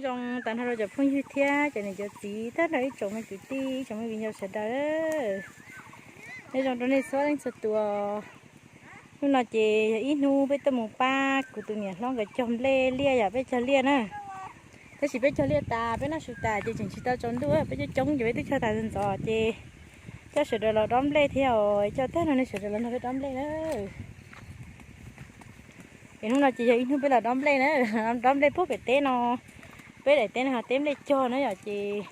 Zoo tag nrho rau cov phooj ywg thiab cov niam cov txiv, tag nrho ib tsoom me kwv tij, ib tsoom me viv ncaus sawv daws. Nyob zoo rau nej txhua leej txhua tus. Hnub no ces yog ib hnub peb tuaj mus pab kuv tus niam hlob nkawd cog nplej liaj, yog peb cog liaj na. Tab sis peb cog liaj tas, peb noj su tas ces tseem tsis tau tsaus ntuj, peb coob coob ces peb twb cog tas ntxov ces coj sawv daws los dob nplej thiab os, coj tag nrho nej sawv daws los nrog peb dob nplej na. Es hnub no ces yog ib hnub peb los dob nplej na, dob nplej puag pem teb no, peb daim teb no yog teb nplej cog na yom, ces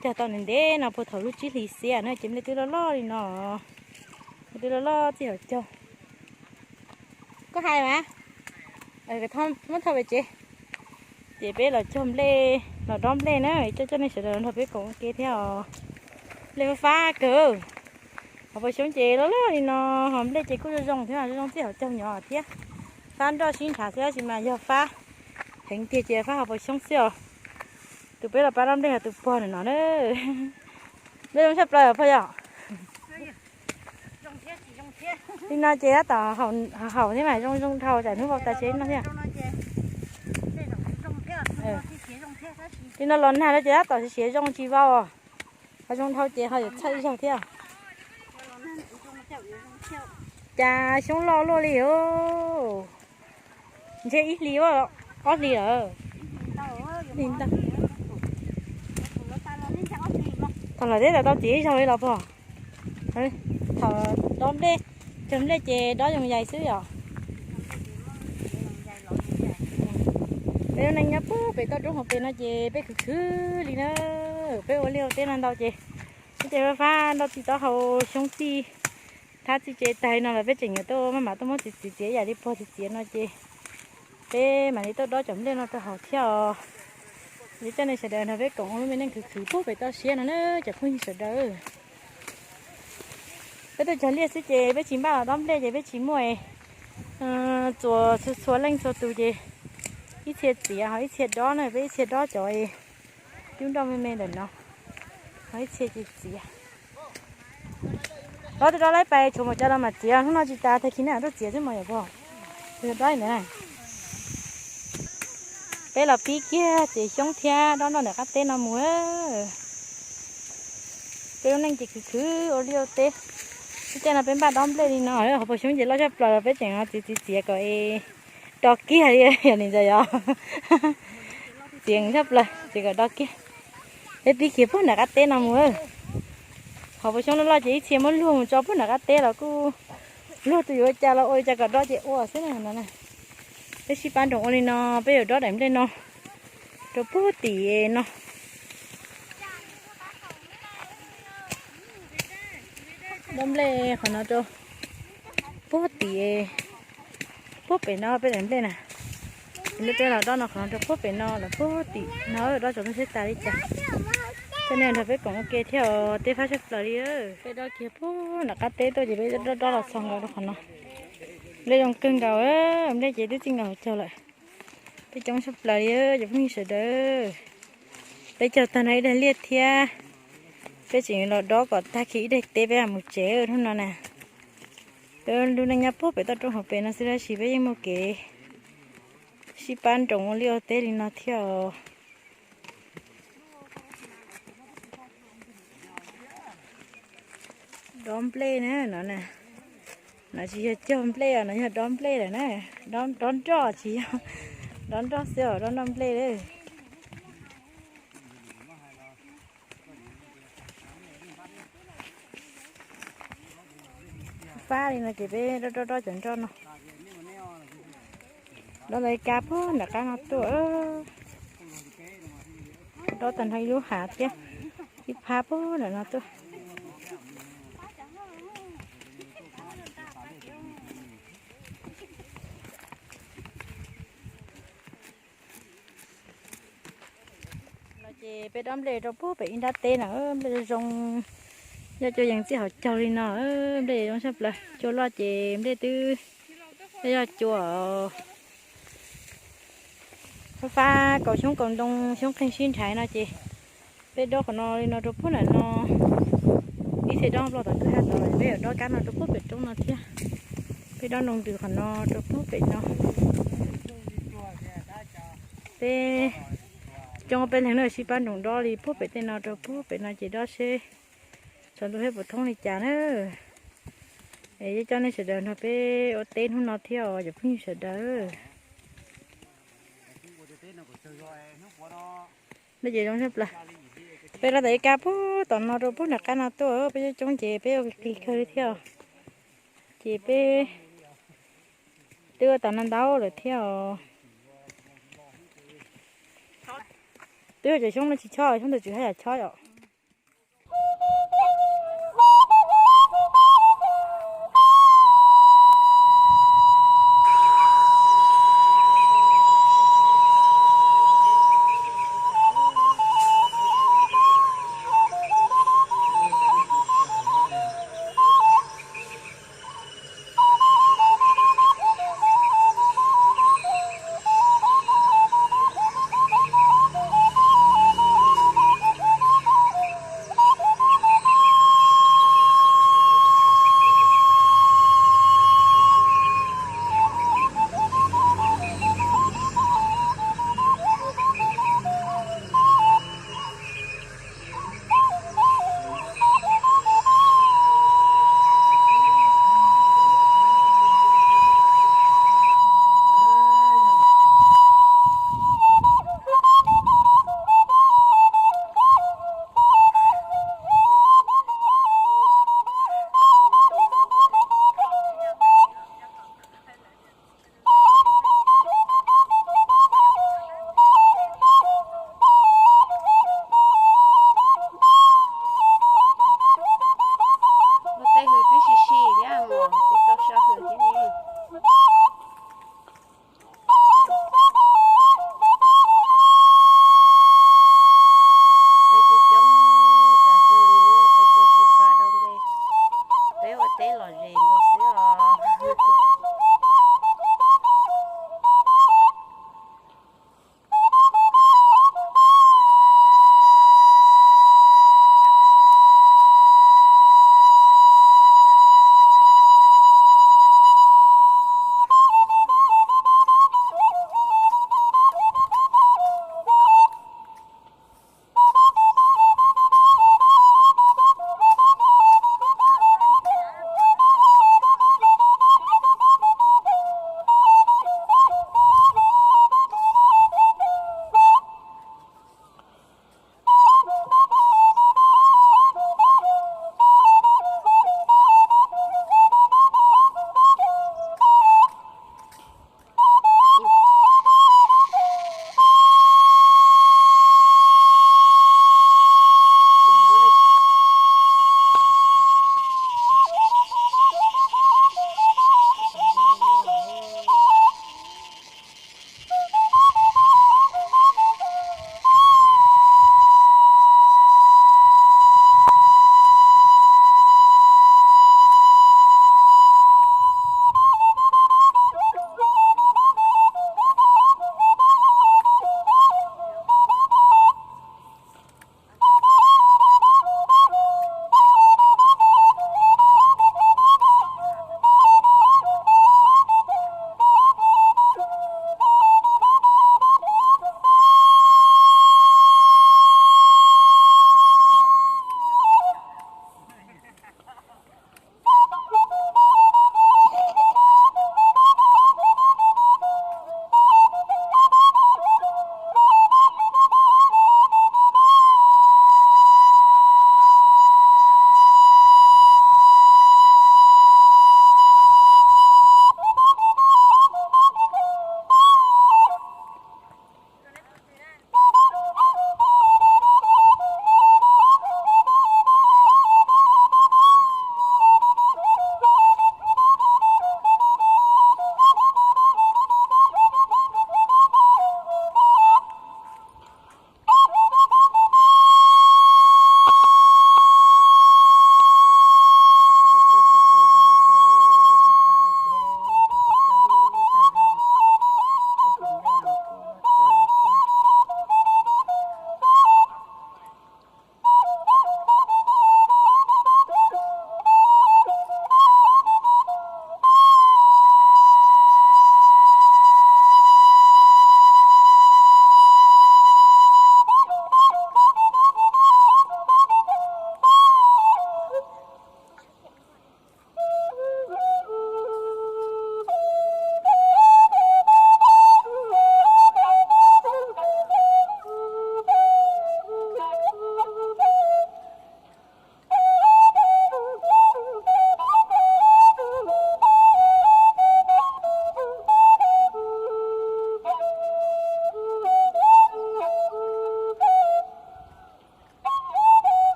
cog tau ntev ntev no puag thaum lub tsib hlis xiab na ces nplej twb loj loj li no, nplej twb loj loj txij hauv caug. Koj hais mas, muab thauj pem tsev. Ces peb los cog nplej, los dob nplej na, coj coj nej sawv daws los nrog peb koom ua ke thiab os. Nplej fab fab kawg. Hauv paus xyoob ces loj loj li no, ho nplej ces kuj zoo zoo thiab, zoo zoo txij hauv caug nyob thiab. Fab nroj sib nrhav xwb tab sis mas yog fab heev tiag ces fab hauv paus xyoob xwb os. Tus peb los pab dob nplej yog tus pog no na. Nplej zoo tshaj plaws pog yom. Li no ces tab tom haum thiab mas zoo zoo dhau, tsam hnub vau tas siav no thiab. Li no los nag no ces tab tom siav zoo tsis vau. Ho zoo dhau ces ho yuav txhawj ib zaug thiab. Cas xyoob loj luaj li os. Ntshe ib hlis, ob hlis lawm. Thaum lawm teb tau txiav ib zaug li los pog. Thaum dob nplej, cog nplej ces dob yoos yais xwb yom. Peb lub neej nyob puag pem toj roob hauv pes no ces peb khwv khwv li na. Peb ua liaj ua teb no ntau ces, ces fab nroj txij taub hau, xyoob txij, thab txij tsev tag li no los peb tseem yuav tuaj maj mam tuaj muab txiav txiav txiav yam li pog txiav txiav no ces peb mam li tuaj dob cov nplej no rau hauv thiab os. Li coj nej sawv daws nrog peb koom ua lub me neej khwv khwv puag pem toj siab no na cov phooj ywg sawv daws. Peb tuaj cog liaj xwb ces peb tsis npaj los dob nplej ces peb tsis muaj txuas txhua leej txhua tus ces ib txhia txiav ho ib txhia dob na, peb ib txhia dob cov cub nroj me me ntawm no, ho ib txhia ces txiav. Dob twb dob laib pais tshuav mus cov los mam txiav, hnub no tsis tas tag kis na tuaj txiav xwb mas yom pog. Yog dob ntawd na. Peb los pib kiag ces xyoob thiab dob nroj ntawm qab teb no mus. Peb lub neej ces khwv khwv ua liaj ua teb. Lub caij no peb npaj dob nplej li no, hauv paus xyoob ces loj tshaj plaws los peb tseem txiav txiav txiav kom do kiag li yog li ntawd yog. Txiav tshaj plaws txiav kom do kiag. Peb pib kiag puag nram qab teb no mus. Hauv paus xyoob loj loj ces ib txhia muab luag mus tso puag nram qab teb los kuj luag tus yuav ua cas los ua li cas kom do ces ua xwb no. Peb sib pab nroos ua li no, peb yuav dob daim nplej no rau puag tim no. Dob nplej qhov no rau puag tim, puag pem no peb daim nplej na. Nplej peb los dob no qhov no rau puag pem no los puag tim no, dob tsaus ntuj seb tas li cas. Coj nej nrog peb koom ua ke thiab os, teb fab tshaj plaws li. Peb dob kiag puag nram qab teb tuaj ces peb dob dob los txog nkaus rau qhov no. Nplej zoo kawg nkaus, nplej ces twb txij nkaus hauv caug lawm. Peb coob tshaj plaws li cov phooj ywg sawv daws. Peb cog tag no ib daig liaj thiab, peb tseem los dob kom tag kis ib daig teb peb mam mus tsev hnub no na. Peb lub neej nyob puag pem toj roob hauv pes no xwb tab sis peb yeej muaj kev sib pab nroos ua liaj ua teb li no thiab os. Dob nplej na no na. No tsis yog cog nplej os, no yog dob nplej lawm na. Dob nroj tsis yog, dob nroj xwb os, dob nroj nplej lawm. Fab li no ces peb dob dob dob cov nroj no. Dob ntawd kab puag nram qab no tuaj. Dob tag nrho ib lub hav thiab, ib phab puag nram no tuaj. No ces peb dob nplej rau puag pem ib nrab teb na, nplej zoo zoo, yog cua yees txij hauv caug li no, nplej zoo tshaj plaws. Cua loj ces nplej twb yog cua fab fab kaus xyoob kaus ntoo, xyoob qeeg sib nrhaiv no ces peb dob qhov no li no rau puag nram no. Ib txhia dob nploj tom kwj ha tod, peb yuav dob kab no rau puag pem roob no thiab. Peb dob ntoo ntws qhov no rau puag pem no. Peb Coob peb leeg na, sib pab nroos dob li puag pem tej no rau puag pem no ces dob seb tsaus ntuj thiab puas thoob li cas na. Es yuav coj nej sawv daws nrog peb ua teb hnub no thiab os cov phooj ywg sawv daws. Peb ces zoo siab plaws. Peb rov tom ib kab puag tom no rau puag nram qab no tuaj, peb coob coob ces peb ua qis kawg li thiab. Ces peb twb ua tas no ntau lawm thiab os. Twb yog cov xyoob no tsis chob, xyoob ntawd tsis haj yam chob yom. Ua tej hws twb sib sib thiab, peb tau so hws thiab ne. Peb coob coob tas zog li na, peb tuaj sib pab dob nplej, peb ua teb lom zem nkaus xwb os.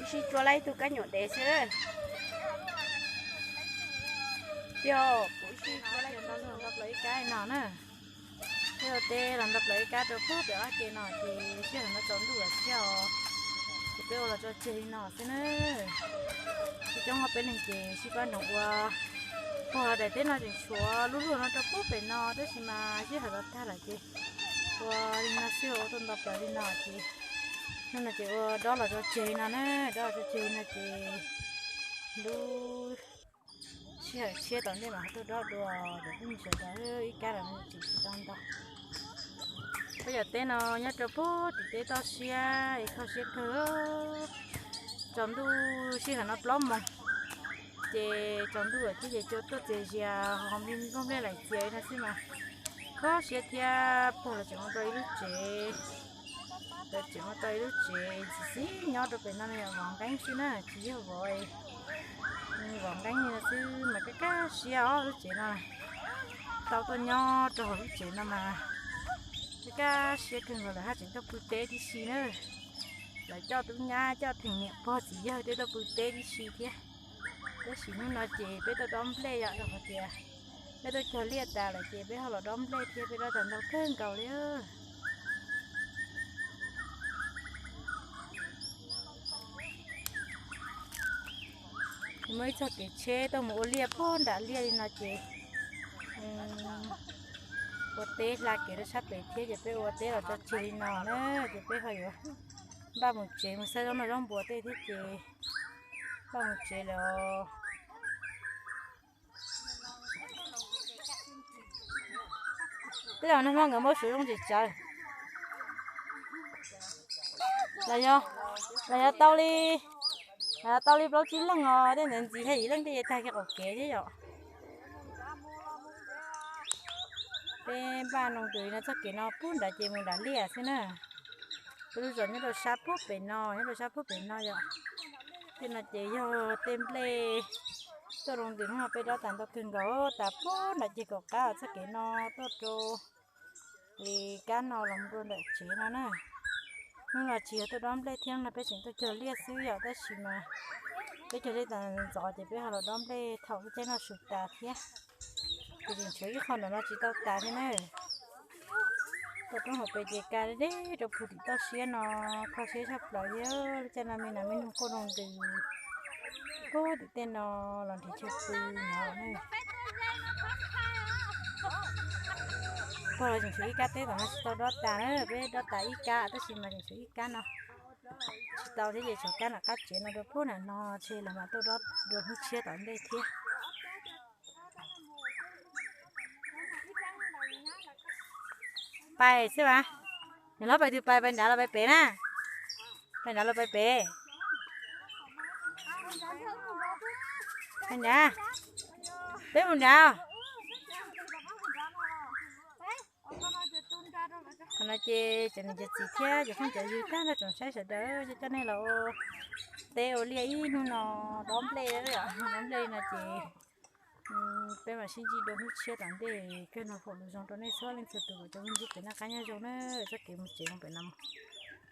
Sib tsuab laib ib tug kab nyuam dev xwb. Yog kuv sib tsuab laib nto plaws ib kab no na. Thiab ua teb los nto plaws ib kab rau pem ob ke no ces sij hawm no tsaus ntuj lawm thiab os. Ces peb ua los tso tseg li no xwb na. Sib coob ob peb leeg ces sib pab nroos ua. Puag daim teb no tseem tshuav lub luag no rau pem no tab sis mas sij hawm los tag lawm ces ua li no xwb, ua tuaj nto plaws li no ces hnub no ces ua dob los tso tseg li no na, dob los tso tseg li no ces lub sij hawm tshiab tom ntej mam tuaj dob dua, ces peb mus sawv daws ib kab los tseem tsis tau nto. Peb cov teb no nyob rau puag tim teb toj siab es kho siab kawg. Tsaus ntuj sij hawm no plaub moos ces tsaus ntuj lawm thiab ces cua tuaj txias zias ho nplooj nplej laim txias li no xwb mas kho siab thiab. Puag lawv tseem ua tau ib lub tsev, lawv tseem ua tau ib lub tsev ntxim ntxim nyob rau pem no yog vov nqeeb xwb na, tsis yog vov, vov nqeeb li no xwb mas kaj kaj siab os lub tsev no. Tau tuaj nyob rau hauv lub tsev no mas kaj kaj siab kawg nkaus, lawv haj tseem tuaj pw teb tib si na. Lawv coj tub nyab coj theem niam pog txiv yawg thiab tuaj pw teb tib si thiab. Tab sis hnub no ces peb tuaj dob nplej yom, rau qhov tias peb tuaj cog liaj tas lawm ces peb ho los dob nplej thiab, peb dob tas ntau kawg nkaus li. Muaj ib txoj kev tsheb tuaj mus ua liaj puag nram liaj li no ces ua teb hla kev rau sab pem thiab ces peb ua teb los tso tseg li no na, ces peb ho yuav npaj mus tsev mus saib zaub noj zaub npua tej thiab ces npaj mus tsev lawm. Tej zaum nag hmo nkawd muab suav zoo tsis tsawv. Los yog tau li, los yog tau li plaub tsib leeg os, tej ntawd ntxiv thiab yim leej tej tag kiag qaum kev thiab yom. Peb npaj noo tus li no txoj kev no puag nrad ces mus nram liaj xwb na. Peb lub zos nyob rau sab puag pem no, nyob rau sab puag pem no yom. Tej no ces yog tej nplej tuaj rau ntws hnub no peb dob tas ntau kawg nkaus, tas puag nram ces kaum qab txoj kev no tuaj rau li kab no los mus rau ntawm tsev no na. Hnub no tsis yog tuaj dob nplej thiab, hnub no peb tseem tuaj cog liaj xwb yom, tab sis mas peb cog liaj tas ntxov ces peb ho los dob nplej thaum lub caij noj su tas thiab. Ces tseem tshuav ib qho ntawm no tsis tau tas thiab na. Tuaj rau hauv pes ces ka deb rau puag tim toj siab no, kho siab tshaj plaws thiab. Lub caij no me nas me noog quaj rau ntws puag tim tej no los nrhiav chaw pw no. Pog los tseem tshuav ib kab teb tom no tsis tau dob tas na, peb dob tas ib kab tab sis mas tseem tshuav ib kab no tsis tau thiab ces tshuav kab nram qab tsev no rau puag nram no, ces lawv mam tuaj dob dua hnub tshiab tom ntej thiab. Pais xwb mas. Nws hlob pais twg pais, pais nrad los pais pem na? Pais nrad los pais pem? Pais nrad. Peb mus nrad. Qhov no ces cov niam cov txiv thiab cov phooj cov ywg tag nrho tsoom saib sawv daws, coj nej los ua teb ua liaj ib hnub no, dob nplej, dob nplej no ces peb mam sib ntsib dua hnub tshiab tom ntej. Kawg no foom lus zoo rau nej txhua leej txhua tus kom cov me ntxhais kev noj qab nyob zoo na, txoj kev mus tsev mus pem no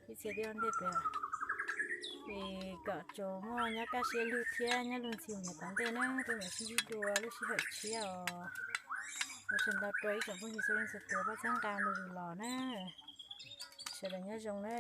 ib txhia tib ntej pem, es kom tsuas muaj nyob kaj siab lug thiab nyob lug ntxhi mus tom ntej na. Peb mam sib ntsib dua lub sij hawm tshiab os. Ua tsaug ntau rau ib tsoom phooj ywg txhua leej txhua tus pab txhawb nqa ntu zus los na. Sawv daws nyob zoo na.